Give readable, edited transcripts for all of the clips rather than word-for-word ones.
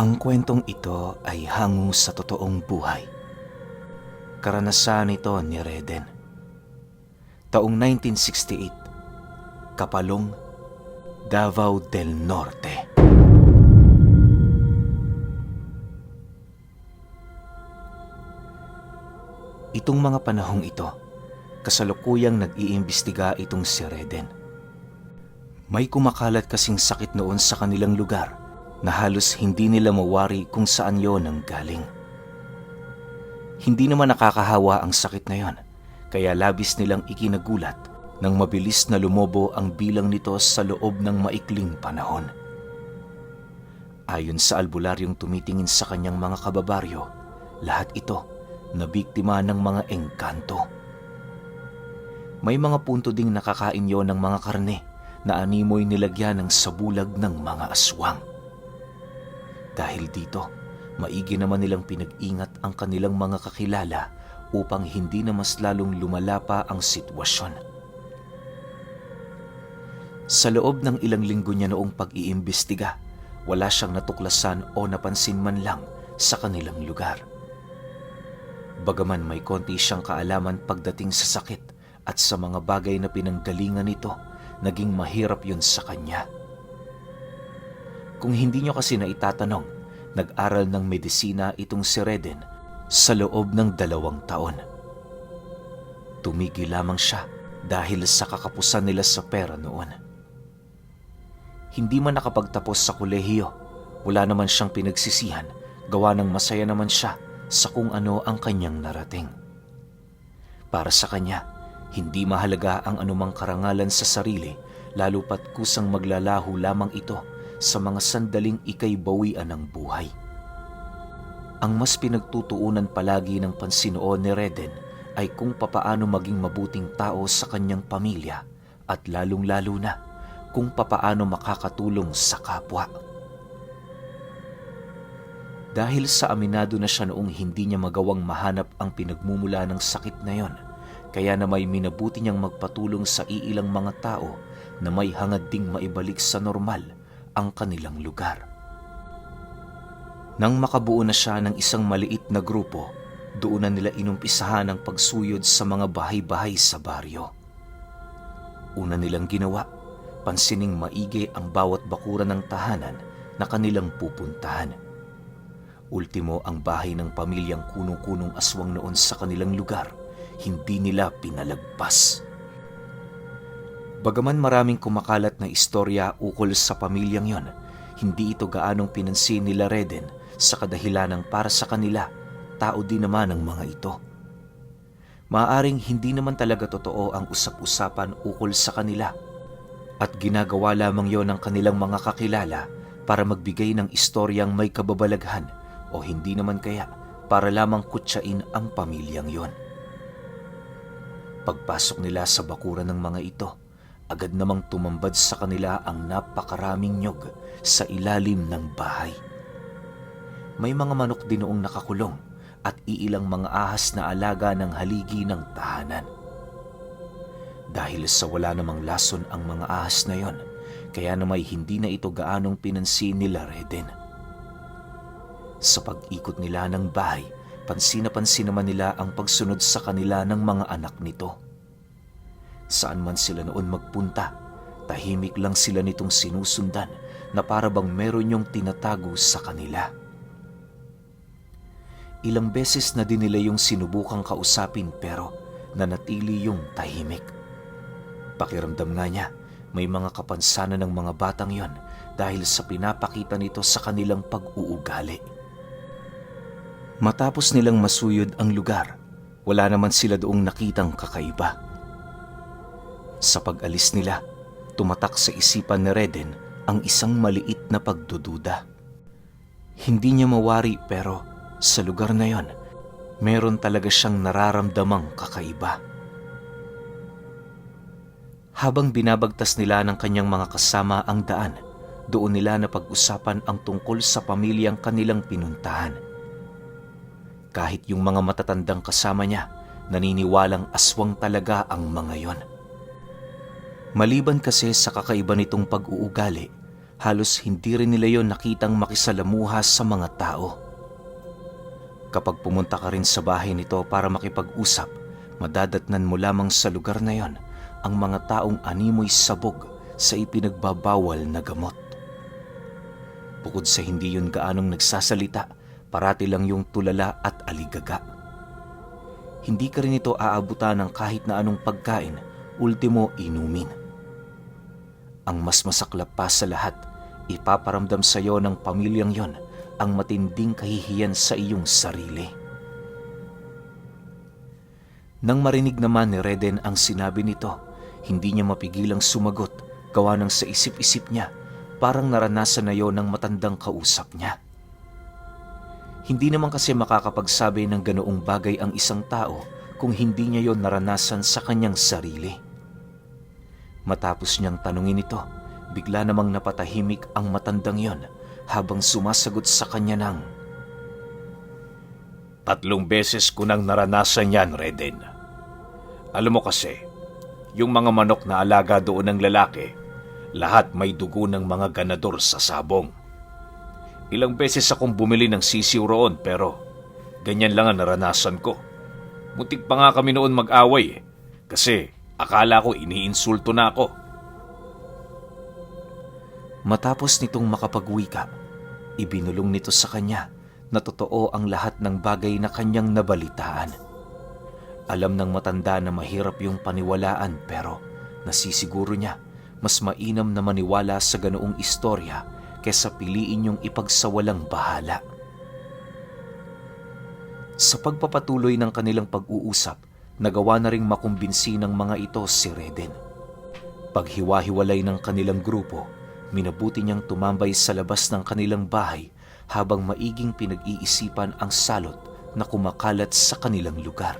Ang kwentong ito ay hango sa totoong buhay. Karanasan ito ni Reden. Taong 1968, Kapalong, Davao del Norte. Itong mga panahong ito, kasalukuyang nag-iimbestiga itong si Reden. May kumakalat kasing sakit noon sa kanilang lugar na halos hindi nila mawari kung saan yon ang galing. Hindi naman nakakahawa ang sakit na yon, kaya labis nilang ikinagulat nang mabilis na lumobo ang bilang nito sa loob ng maikling panahon. Ayon sa albularyong tumitingin sa kanyang mga kababaryo, lahat ito na biktima ng mga engkanto. May mga punto ding nakakain yon ng mga karne na animoy nilagyan ng sabulag ng mga aswang. Dahil dito, maigi naman nilang pinag-ingat ang kanilang mga kakilala upang hindi na mas lalong lumala pa ang sitwasyon. Sa loob ng ilang linggo niya noong pag-iimbestiga, wala siyang natuklasan o napansin man lang sa kanilang lugar. Bagaman may konti siyang kaalaman pagdating sa sakit at sa mga bagay na pinanggalingan nito, naging mahirap yun sa kanya. Kung hindi nyo kasi na itatanong, nag-aral ng medisina itong si Reden sa loob ng 2 taon. Tumigil lamang siya dahil sa kakapusan nila sa pera noon. Hindi man nakapagtapos sa kolehiyo, wala naman siyang pinagsisihan, gawa ng masaya naman siya sa kung ano ang kanyang narating. Para sa kanya, hindi mahalaga ang anumang karangalan sa sarili, lalo pat kusang maglalaho lamang ito sa mga sandaling ika'y bawian ng buhay. Ang mas pinagtutuunan palagi ng pansin noon ni Reden ay kung papaano maging mabuting tao sa kanyang pamilya at lalong-lalo na kung papaano makakatulong sa kapwa. Dahil sa aminado na siya noong hindi niya magawang mahanap ang pinagmumula ng sakit na yon, kaya na may minabuti niyang magpatulong sa iilang mga tao na may hangad ding maibalik sa normal ang kanilang lugar. Nang makabuo na siya ng isang maliit na grupo, doon na nila inumpisahan ang pagsuyod sa mga bahay-bahay sa baryo. Una nilang ginawa, pansining maigi ang bawat bakuran ng tahanan na kanilang pupuntahan. Ultimo ang bahay ng pamilyang kunong-kunong aswang noon sa kanilang lugar, hindi nila pinalagpas. Bagaman maraming kumakalat na istorya ukol sa pamilyang yon, hindi ito gaanong pinansin nila Reden sa kadahilanang para sa kanila, tao din naman ang mga ito. Maaaring hindi naman talaga totoo ang usap-usapan ukol sa kanila at ginagawa lamang yon ng kanilang mga kakilala para magbigay ng istoryang may kababalaghan o hindi naman kaya para lamang kutsain ang pamilyang yon. Pagpasok nila sa bakuran ng mga ito, agad namang tumambad sa kanila ang napakaraming nyog sa ilalim ng bahay. May mga manok din noong nakakulong at iilang mga ahas na alaga ng haligi ng tahanan. Dahil sa wala namang lason ang mga ahas na yon, kaya namay hindi na ito gaanong pinansin nila Reden. Sa pag-ikot nila ng bahay, pansin na pansin naman nila ang pagsunod sa kanila ng mga anak nito. Saan man sila noon magpunta, tahimik lang sila nitong sinusundan na para bang meron yung tinatago sa kanila. Ilang beses na din nila yung sinubukang kausapin pero nanatili yung tahimik. Pakiramdam nga niya, may mga kapansanan ng mga batang yon dahil sa pinapakita nito sa kanilang pag-uugali. Matapos nilang masuyod ang lugar, wala naman sila doong nakitang kakaiba. Sa pag-alis nila, tumatak sa isipan ni Reden ang isang maliit na pagdududa. Hindi niya mawari pero sa lugar na yon, meron talaga siyang nararamdamang kakaiba. Habang binabagtas nila ng kanyang mga kasama ang daan, doon nila napag-usapan ang tungkol sa pamilyang kanilang pinuntahan. Kahit yung mga matatandang kasama niya, naniniwalang aswang talaga ang mga yon. Maliban kasi sa kakaiba nitong pag-uugali, halos hindi rin nila yon nakitang makisalamuha sa mga tao. Kapag pumunta ka rin sa bahay nito para makipag-usap, madadatnan mo lamang sa lugar na yon ang mga taong animoy sabog sa ipinagbabawal na gamot. Bukod sa hindi yun gaanong nagsasalita, parati lang yung tulala at aligaga. Hindi ka rin ito aabutan ng kahit na anong pagkain, ultimo inumin. Ang mas masaklap pa sa lahat, ipaparamdam sa iyo ng pamilyang yon ang matinding kahihiyan sa iyong sarili. Nang marinig naman ni Reden ang sinabi nito, hindi niya mapigilang sumagot, gawa ng sa isip-isip niya, parang naranasan na yon ng matandang kausap niya. Hindi naman kasi makakapagsabi ng ganoong bagay ang isang tao kung hindi niya yon naranasan sa kanyang sarili. Matapos niyang tanungin ito, bigla namang napatahimik ang matandang yon habang sumasagot sa kanya ng, "3 beses ko nang naranasan yan, Reden. Alam mo kasi, yung mga manok na alaga doon ng lalaki, lahat may dugo ng mga ganador sa sabong. Ilang beses akong bumili ng sisiw roon pero ganyan lang ang naranasan ko. Muntik pa nga kami noon mag-away kasi akala ko iniinsulto na ako." Matapos nitong makapagwika, ibinulong nito sa kanya na totoo ang lahat ng bagay na kanyang nabalitaan. Alam ng matanda na mahirap yung paniwalaan pero nasisiguro niya mas mainam na maniwala sa ganoong istorya kaysa piliin yung ipagsawalang bahala. Sa pagpapatuloy ng kanilang pag-uusap, nagawa na ring makumbinsi ng mga ito si Reden. Paghiwa-hiwalay ng kanilang grupo, minabuti niyang tumambay sa labas ng kanilang bahay habang maiging pinag-iisipan ang salot na kumakalat sa kanilang lugar.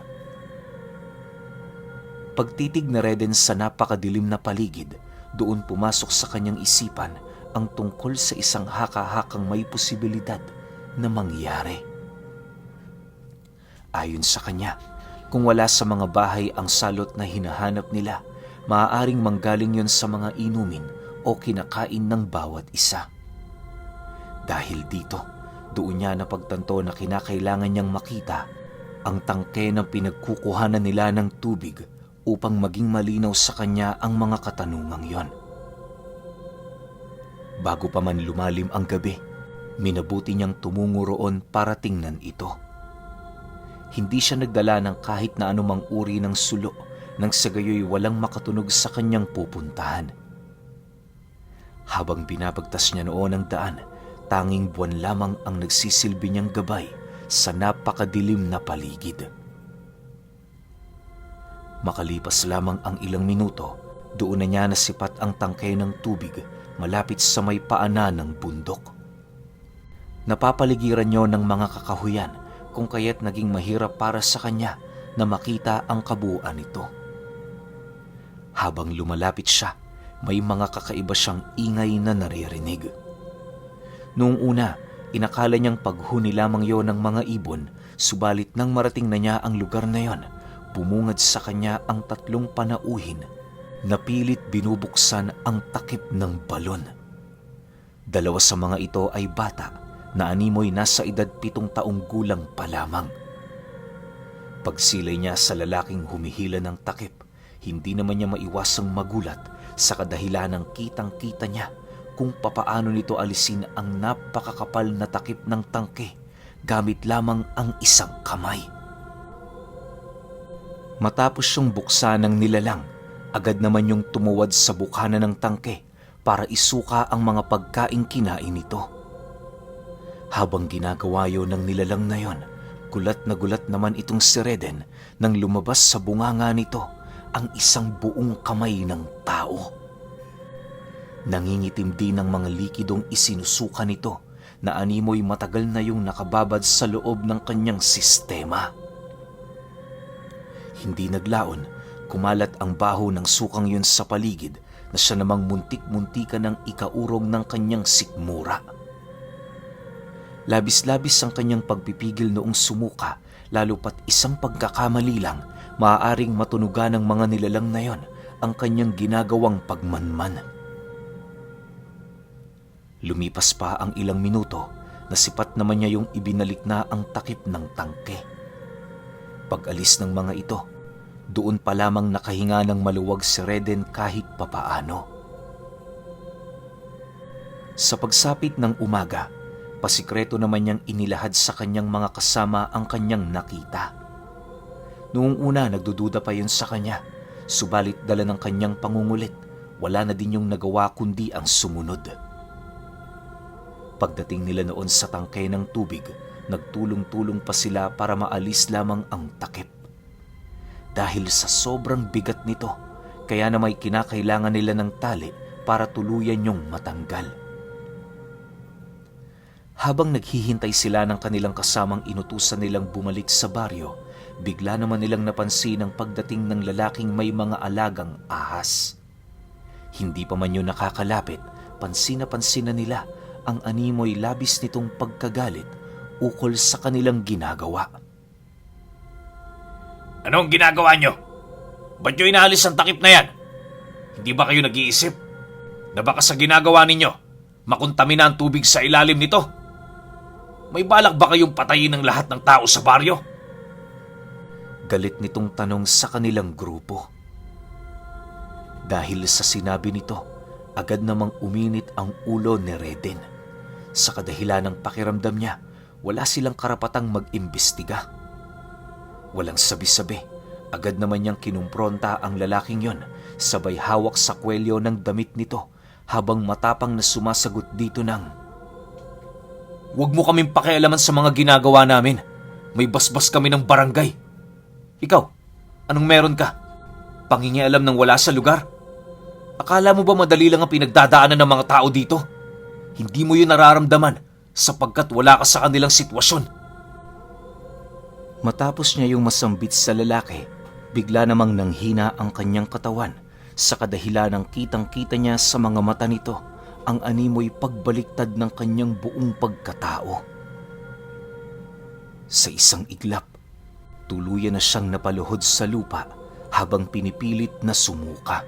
Pagtitig na Reden sa napakadilim na paligid, doon pumasok sa kanyang isipan ang tungkol sa isang haka-hakang may posibilidad na mangyari. Ayon sa kanya, kung wala sa mga bahay ang salot na hinahanap nila, maaaring manggaling yon sa mga inumin o kinakain ng bawat isa. Dahil dito, doon niya napagtanto na kinakailangan niyang makita ang tangke ng pinagkukuhanan nila ng tubig upang maging malinaw sa kanya ang mga katanungang yon. Bago pa man lumalim ang gabi, minabuti niyang tumungo roon para tingnan ito. Hindi siya nagdala ng kahit na anumang uri ng sulo nang sa gayoy walang makatunog sa kanyang pupuntahan. Habang binabagtas niya noon ang daan, tanging buwan lamang ang nagsisilbi niyang gabay sa napakadilim na paligid. Makalipas lamang ang ilang minuto, doon na niya nasipat ang tangke ng tubig malapit sa may paanan ng bundok. Napapaligiran niyo ng mga kakahuyan kung kaya't naging mahirap para sa kanya na makita ang kabuuan nito. Habang lumalapit siya, may mga kakaiba siyang ingay na naririnig. Noong una, inakala niyang paghuni lamang yon ng mga ibon, subalit nang marating na niya ang lugar na yon, bumungad sa kanya ang 3 panauhin na pilit binubuksan ang takip ng balon. 2 sa mga ito ay bata na animoy nasa edad 7 taong gulang pa lamang. Pagsilay niya sa lalaking humihila ng takip, hindi naman niya maiwasang magulat sa kadahilan ng kitang-kita niya kung papaano nito alisin ang napakakapal na takip ng tangke gamit lamang ang isang kamay. Matapos siyang buksan ng nilalang, agad naman yung tumuwad sa bukana ng tangke para isuka ang mga pagkaing kinain nito. Habang ginagawa yun ng nilalang na yon, gulat naman itong si Reden nang lumabas sa bunganga nito ang isang buong kamay ng tao. Nangingitim din ng mga likidong isinusuka nito na animoy matagal na yung nakababad sa loob ng kanyang sistema. Hindi naglaon, kumalat ang baho ng sukang yun sa paligid na siya namang muntik-muntikan ng ikaurong ng kanyang sikmura. Labis-labis ang kanyang pagpipigil noong sumuka, lalo pat isang pagkakamali lang, maaaring matunugan ng mga nilalang na yon ang kanyang ginagawang pagmanman. Lumipas pa ang ilang minuto, nasipat naman niya yung ibinalik na ang takip ng tangke. Pag-alis ng mga ito, doon pa lamang nakahinga ng maluwag si Reden kahit papaano. Sa pagsapit ng umaga, pasikreto naman niyang inilahad sa kanyang mga kasama ang kanyang nakita. Noong una nagdududa pa yun sa kanya, subalit dala ng kanyang pangungulit, wala na din yung nagawa kundi ang sumunod. Pagdating nila noon sa tangke ng tubig, nagtulong-tulong pa sila para maalis lamang ang takip. Dahil sa sobrang bigat nito, kaya na may kinakailangan nila ng tali para tuluyan yung matanggal. Habang naghihintay sila ng kanilang kasamang inutusan nilang bumalik sa baryo, bigla naman nilang napansin ang pagdating ng lalaking may mga alagang ahas. Hindi pa man yun nakakalapit, pansin na nila ang animoy labis nitong pagkagalit ukol sa kanilang ginagawa. Anong ginagawa nyo? Ba't nyo inaalis ang takip na yan? Hindi ba kayo nag-iisip na baka sa ginagawa ninyo, makontamina ang tubig sa ilalim nito? May balak ba kayong patayin ng lahat ng tao sa baryo? Galit nitong tanong sa kanilang grupo. Dahil sa sinabi nito, agad namang uminit ang ulo ni Reden. Sa kadahilan ng pakiramdam niya, wala silang karapatang mag-imbestiga. Walang sabi-sabi, agad naman niyang kinumpronta ang lalaking yon, sabay hawak sa kwelyo ng damit nito habang matapang na sumasagot dito ng, "Huwag mo kaming pakialaman sa mga ginagawa namin. May basbas kami ng barangay. Ikaw, anong meron ka? Pangingialam ng wala sa lugar? Akala mo ba madali lang ang pinagdadaanan ng mga tao dito? Hindi mo yun nararamdaman sapagkat wala ka sa kanilang sitwasyon." Matapos niya yung masambit sa lalaki, bigla namang nanghina ang kanyang katawan sa kadahilan ng kitang-kita niya sa mga mata nito ang animoy pagbaliktad ng kanyang buong pagkatao. Sa isang iglap, tuluyan na siyang napaluhod sa lupa habang pinipilit na sumuka.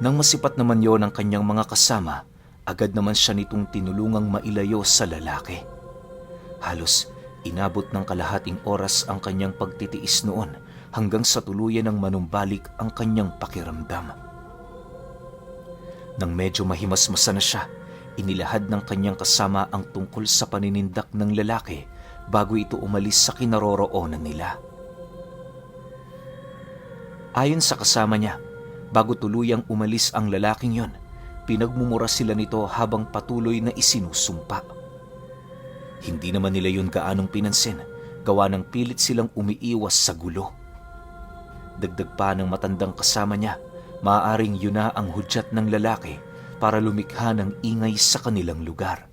Nang masipat naman yon ang kanyang mga kasama, agad naman siya nitong tinulungang mailayo sa lalaki. Halos inabot ng kalahating oras ang kanyang pagtitiis noon hanggang sa tuluyan ng manumbalik ang kanyang pakiramdam. Nang medyo mahimasmasa na siya, inilahad ng kanyang kasama ang tungkol sa paninindak ng lalaki bago ito umalis sa kinaroroonan nila. Ayon sa kasama niya, bago tuluyang umalis ang lalaking yon, pinagmumura sila nito habang patuloy na isinusumpa. Hindi naman nila yun gaanong pinansin, gawa ng pilit silang umiiwas sa gulo. Dagdag pa ng matandang kasama niya, maaaring yun na ang hudyat ng lalaki para lumikha ng ingay sa kanilang lugar.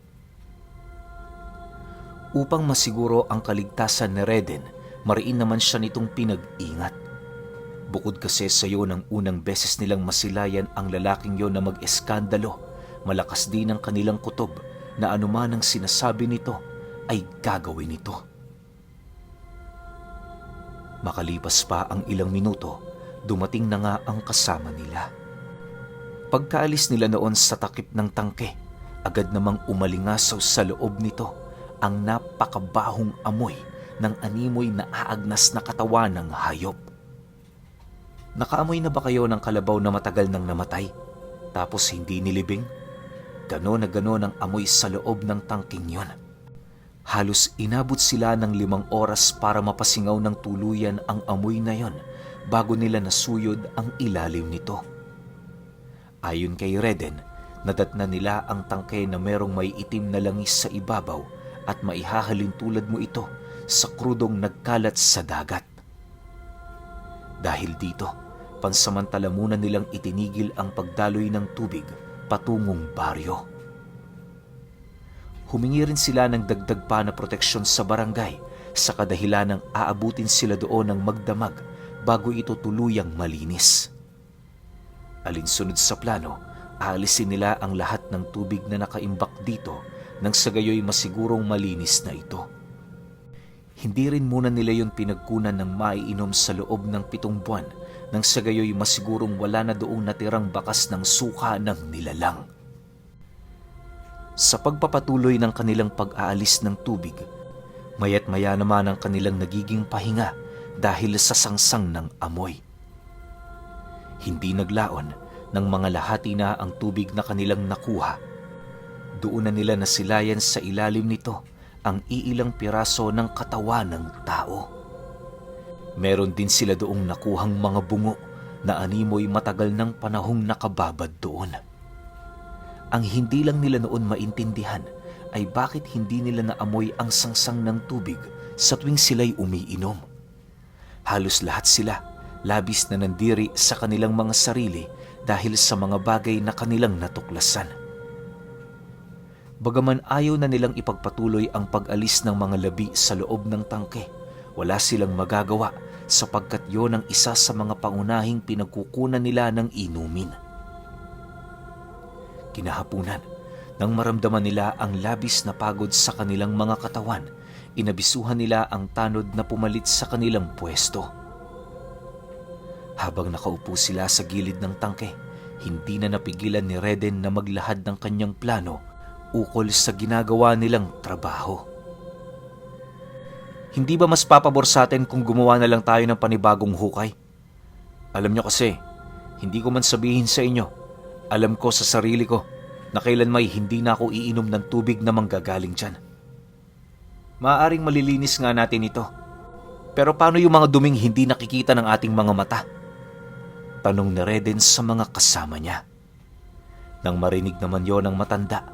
Upang masiguro ang kaligtasan ni Reden, mariin naman siya nitong pinag-ingat. Bukod kasi sa iyo ng unang beses nilang masilayan ang lalaking yon na mag-eskandalo, malakas din ang kanilang kutob na anuman ang sinasabi nito ay gagawin nito. Makalipas pa ang ilang minuto, dumating na nga ang kasama nila. Pagkaalis nila noon sa takip ng tangke, agad namang umalingasaw sa loob nito ang napakabahong amoy ng animoy na aagnas na katawan ng hayop. Nakaamoy na ba kayo ng kalabaw na matagal nang namatay, tapos hindi nilibing? Gano na gano ang amoy sa loob ng tangking yon. Halos inabot sila ng 5 oras para mapasingaw ng tuluyan ang amoy na yon bago nila nasuyod ang ilalim nito. Ayon kay Reden, nadatna nila ang tangke na merong may itim na langis sa ibabaw at maihahalin tulad mo ito sa krudong nagkalat sa dagat. Dahil dito, pansamantala muna nilang itinigil ang pagdaloy ng tubig patungong baryo. Humingi rin sila ng dagdag pa na proteksyon sa barangay sa kadahilan ng aabutin sila doon ng magdamag bago ito tuluyang malinis. Alinsunod sa plano, aalisin nila ang lahat ng tubig na nakaimbak dito nang sa gayoy masigurong malinis na ito. Hindi rin muna nila yon pinagkunan ng maiinom sa loob ng 7 buwan nang sa gayoy masigurong wala na doong natirang bakas ng suka ng nilalang. Sa pagpapatuloy ng kanilang pag-aalis ng tubig, maya't maya naman ang kanilang nagiging pahinga dahil sa sangsang ng amoy. Hindi naglaon ng mga lahati na ang tubig na kanilang nakuha. Doon na nila nasilayan sa ilalim nito ang iilang piraso ng katawan ng tao. Meron din sila doong nakuhang mga bungo na animoy matagal ng panahong nakababad doon. Ang hindi lang nila noon maintindihan ay bakit hindi nila naamoy ang sangsang ng tubig sa tuwing sila'y umiinom. Halos lahat sila labis na nandiri sa kanilang mga sarili dahil sa mga bagay na kanilang natuklasan. Bagaman ayaw na nilang ipagpatuloy ang pag-alis ng mga labi sa loob ng tangke, wala silang magagawa sapagkat yon ang isa sa mga pangunahing pinagkukunan nila ng inumin. Kinahapunan, nang maramdaman nila ang labis na pagod sa kanilang mga katawan, inabisuhan nila ang tanod na pumalit sa kanilang pwesto. Habang nakaupo sila sa gilid ng tangke, hindi na napigilan ni Reden na maglahad ng kanyang plano ukol sa ginagawa nilang trabaho. Hindi ba mas papabor sa atin kung gumawa na lang tayo ng panibagong hukay? Alam nyo kasi, hindi ko man sabihin sa inyo, alam ko sa sarili ko na kailan may hindi na ako iinom ng tubig na manggagaling dyan. Maaaring malilinis nga natin ito. Pero paano yung mga duming hindi nakikita ng ating mga mata? Tanong ni Reden sa mga kasama niya. Nang marinig naman yon ng matanda,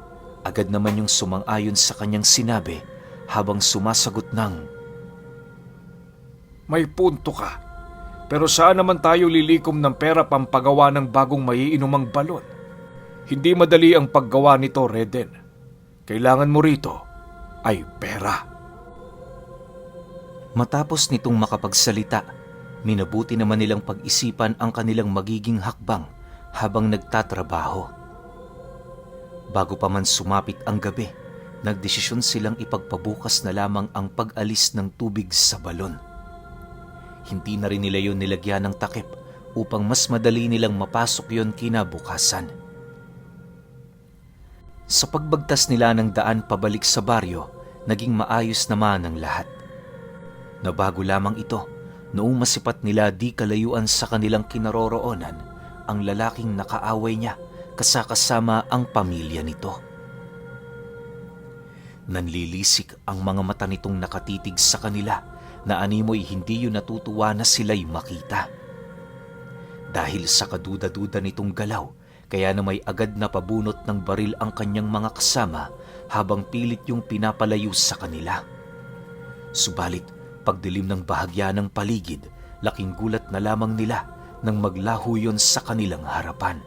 agad naman yung sumang-ayon sa kanyang sinabi habang sumasagot ng, May punto ka. Pero saan naman tayo lilikom ng pera pampagawa ng bagong maiinumang balon? Hindi madali ang paggawa nito, Reden. Kailangan mo rito ay pera. Matapos nitong makapagsalita, minabuti naman nilang pag-isipan ang kanilang magiging hakbang habang nagtatrabaho. Bago pa man sumapit ang gabi, nagdesisyon silang ipagpabukas na lamang ang pag-alis ng tubig sa balon. Hindi na rin nila yun nilagyan ng takip upang mas madali nilang mapasok yon kinabukasan. Sa pagbagtas nila ng daan pabalik sa baryo, naging maayos naman ang lahat. Nabago lamang ito noong masipat nila di kalayuan sa kanilang kinaroroonan ang lalaking nakaaway niya kasama ang pamilya nito. Nanlilisik ang mga mata nitong nakatitig sa kanila na animoy hindi yun natutuwa na sila'y makita. Dahil sa kaduda-duda nitong galaw, kaya na may agad na pabunot ng baril ang kanyang mga kasama habang pilit yung pinapalayo sa kanila. Subalit, pagdilim ng bahagya ng paligid, laking gulat na lamang nila nang maglaho yun sa kanilang harapan.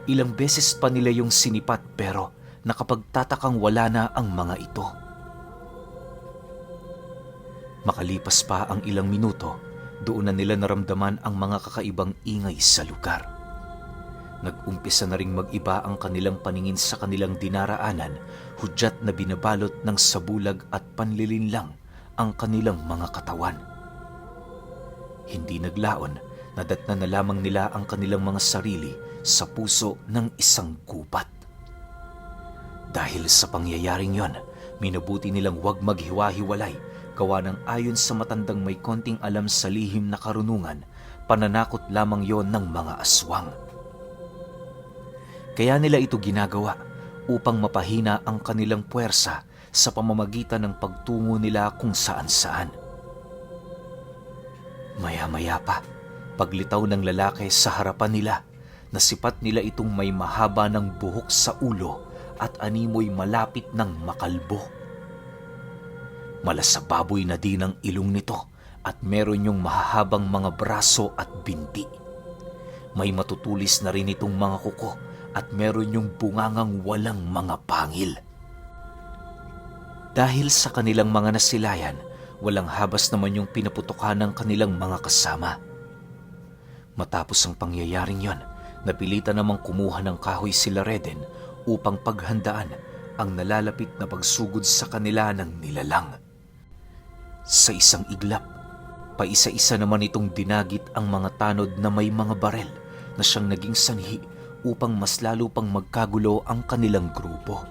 Ilang beses pa nila yung sinipat pero nakapagtatakang wala na ang mga ito. Makalipas pa ang ilang minuto, doon na nila naramdaman ang mga kakaibang ingay sa lugar. Nag-umpisa na ring mag-iba ang kanilang paningin sa kanilang dinaraanan, hudyat na binabalot ng sabulag at panlilinlang ang kanilang mga katawan. Hindi naglaon, nadatnan na lamang nila ang kanilang mga sarili sa puso ng isang gubat. Dahil sa pangyayaring yon, minabuti nilang huwag maghiwa-hiwalay, gawa ng ayon sa matandang may konting alam sa lihim na karunungan, pananakot lamang yon ng mga aswang. Kaya nila ito ginagawa upang mapahina ang kanilang puwersa sa pamamagitan ng pagtungo nila kung saan-saan. Maya-maya pa, paglitaw ng lalaki sa harapan nila, nasipat nila itong may mahaba ng buhok sa ulo at animoy malapit ng makalbo. Malasababoy na din ang ilong nito at meron yung mahahabang mga braso at binti. May matutulis na rin itong mga kuko at meron yung bungangang walang mga pangil. Dahil sa kanilang mga nasilayan, walang habas naman yung pinaputukan ng kanilang mga kasama. Matapos ang pangyayaring yon, napilitan namang kumuha ng kahoy sila Reden upang paghandaan ang nalalapit na pagsugod sa kanila ng nilalang. Sa isang iglap, paisa-isa naman itong dinagit ang mga tanod na may mga barel na siyang naging sanhi upang mas lalo pang magkagulo ang kanilang grupo.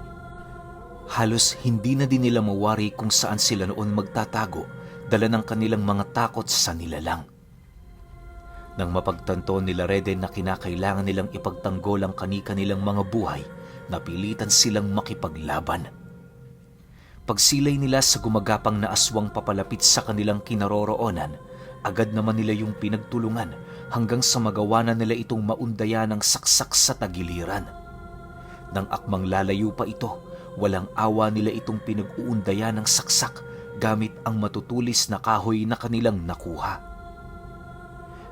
Halos hindi na din nila mawari kung saan sila noon magtatago, dala ng kanilang mga takot sa nilalang. Nang mapagtanto nila Reden na kinakailangan nilang ipagtanggol ang kani-kanilang mga buhay, napilitan silang makipaglaban. Pagsilay nila sa gumagapang na aswang papalapit sa kanilang kinaroroonan, agad naman nila yung pinagtulungan hanggang sa magawa na nila itong maundaya ng saksak sa tagiliran. Nang akmang lalayo pa ito, walang awa nila itong pinag-uundaya ng saksak gamit ang matutulis na kahoy na kanilang nakuha.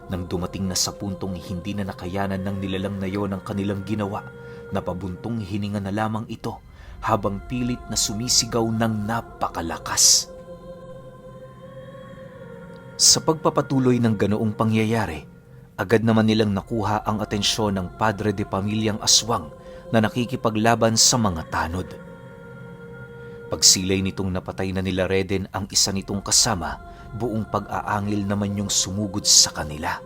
Nang dumating na sa puntong hindi na nakayanan ng nilalang na yon ang kanilang ginawa, napabuntong hininga na lamang ito habang pilit na sumisigaw ng napakalakas. Sa pagpapatuloy ng ganoong pangyayari, agad naman nilang nakuha ang atensyon ng padre de pamilyang aswang na nakikipaglaban sa mga tanod. Pagsilay nitong napatay na nila Reden ang isa nitong kasama, buong pag-aangil naman yung sumugod sa kanila.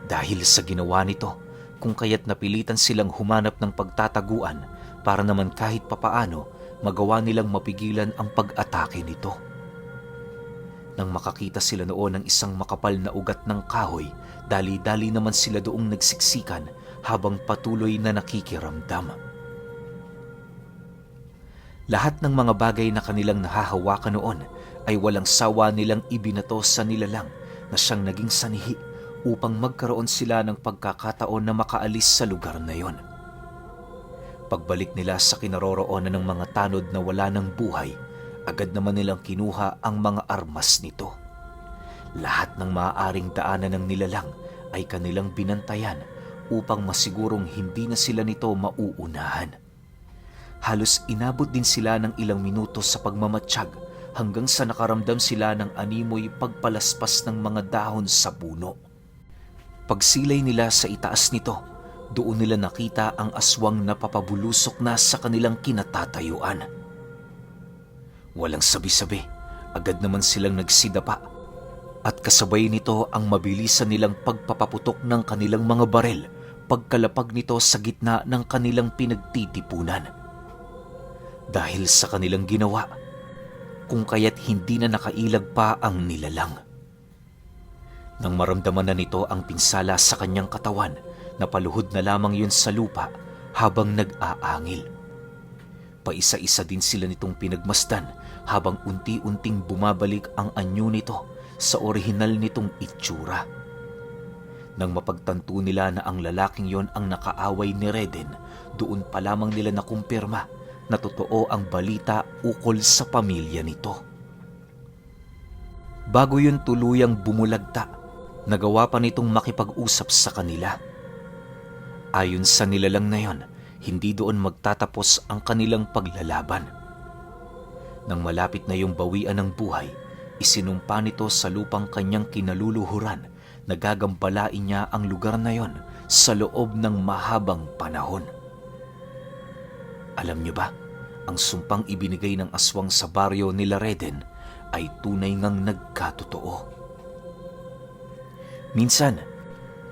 Dahil sa ginawa nito, kung kaya't napilitan silang humanap ng pagtataguan para naman kahit papaano magawa nilang mapigilan ang pag-atake nito. Nang makakita sila noon ng isang makapal na ugat ng kahoy, dali-dali naman sila doong nagsiksikan habang patuloy na nakikiramdam. Lahat ng mga bagay na kanilang nahahawakan noon ay walang sawa nilang ibinato sa nilalang na siyang naging sanhi upang magkaroon sila ng pagkakataon na makaalis sa lugar na yon. Pagbalik nila sa kinaroroonan ng mga tanod na wala ng buhay, agad naman nilang kinuha ang mga armas nito. Lahat ng maaaring daanan ng nilalang ay kanilang binantayan upang masigurong hindi na sila nito mauunahan. Halos inabot din sila ng ilang minuto sa pagmamatsyag hanggang sa nakaramdam sila ng animoy pagpalaspas ng mga dahon sa puno. Pagsilay nila sa itaas nito, doon nila nakita ang aswang na papabulusok na sa kanilang kinatatayuan. Walang sabi-sabi, agad naman silang nagsidapa at kasabay nito ang mabilisan nilang pagpapaputok ng kanilang mga barel pagkalapag nito sa gitna ng kanilang pinagtitipunan. Dahil sa kanilang ginawa, kung kaya't hindi na nakailag pa ang nilalang. Nang maramdaman na nito ang pinsala sa kanyang katawan, napaluhod na lamang yun sa lupa habang nag-aangil. Paisa-isa din sila nitong pinagmasdan habang unti-unting bumabalik ang anyo nito sa orihinal nitong itsura. Nang mapagtanto nila na ang lalaking yon ang nakaaway ni Reden, doon pa lamang nila nakumpirma na totoo ang balita ukol sa pamilya nito. Bago yun tuluyang bumulagta, nagawa pa nitong makipag-usap sa kanila. Ayon sa nilalang na yon, hindi doon magtatapos ang kanilang paglalaban. Nang malapit na yung bawian ng buhay, isinumpa nito sa lupang kanyang kinaluluhuran na gagambalain niya ang lugar na yon sa loob ng mahabang panahon. Alam niyo ba, ang sumpang ibinigay ng aswang sa baryo nila Reden ay tunay ngang nagkatotoo. Minsan,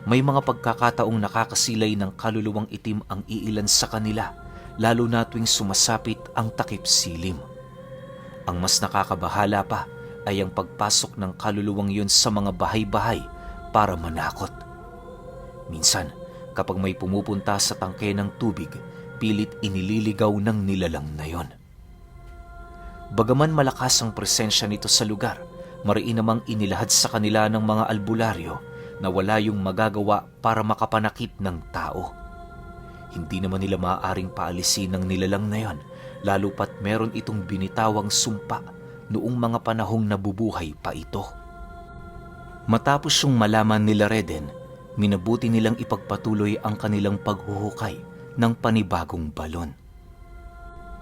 may mga pagkakataong nakakasilay ng kaluluwang itim ang iilan sa kanila, lalo na tuwing sumasapit ang takip silim. Ang mas nakakabahala pa ay ang pagpasok ng kaluluwang yun sa mga bahay-bahay para manakot. Minsan, kapag may pumupunta sa tangke ng tubig, pilit inililigaw ng nilalang na yon. Bagaman malakas ang presensya nito sa lugar, mariin namang inilahad sa kanila ng mga albularyo na wala yung magagawa para makapanakip ng tao. Hindi naman nila maaaring paalisin ng nilalang na yon, lalo pat meron itong binitawang sumpa noong mga panahong nabubuhay pa ito. Matapos yung malaman nila Reden, minabuti nilang ipagpatuloy ang kanilang paghuhukay ng panibagong balon.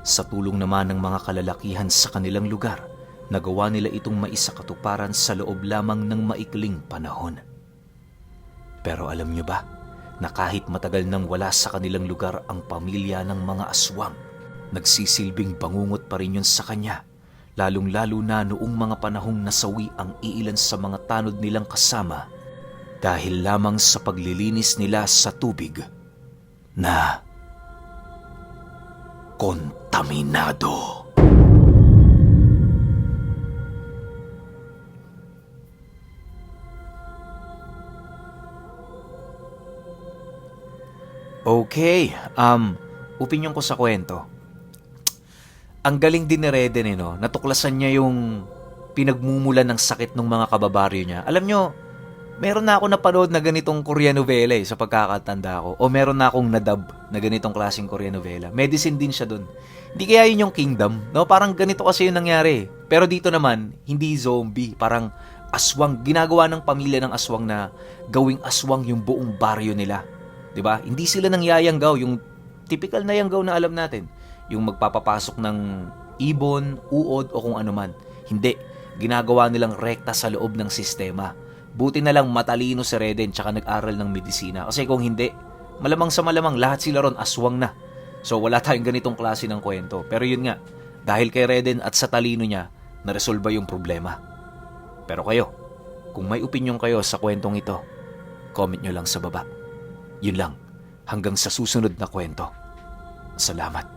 Sa tulong naman ng mga kalalakihan sa kanilang lugar, nagawa nila itong maisakatuparan sa loob lamang ng maikling panahon. Pero alam niyo ba, na kahit matagal nang wala sa kanilang lugar ang pamilya ng mga aswang, nagsisilbing bangungot pa rin yun sa kanya, lalong-lalo na noong mga panahong nasawi ang iilan sa mga tanod nilang kasama dahil lamang sa paglilinis nila sa tubig na kontaminado. Okay, opinyon ko sa kwento. Ang galing din ni Reden no? Natuklasan niya yung pinagmumulan ng sakit ng mga kababaryo niya. Alam nyo, meron na ako napanood na ganitong Korean novela sa pagkakatanda ko. O meron na akong nadub na ganitong klaseng Korean novela. Medicine din siya dun. Hindi kaya yun yung Kingdom, no? Parang ganito kasi yung nangyari. Pero dito naman, hindi zombie. Parang aswang. Ginagawa ng pamilya ng aswang na gawing aswang yung buong baryo nila. 'Di ba? Hindi sila nangyayanggaw, yung typical na yanggaw na alam natin, yung magpapapasok ng ibon, uod o kung ano man. Hindi, ginagawa nilang rekta sa loob ng sistema. Buti na lang matalino si Reden tsaka nag-aral ng medisina. Kasi kung hindi, malamang sa malamang lahat sila ron aswang na. So wala tayong ganitong klase ng kwento. Pero yun nga, dahil kay Reden at sa talino niya, naresolba yung problema. Pero kayo, kung may opinyon kayo sa kwentong ito, comment nyo lang sa baba. Yun lang, hanggang sa susunod na kwento. Salamat.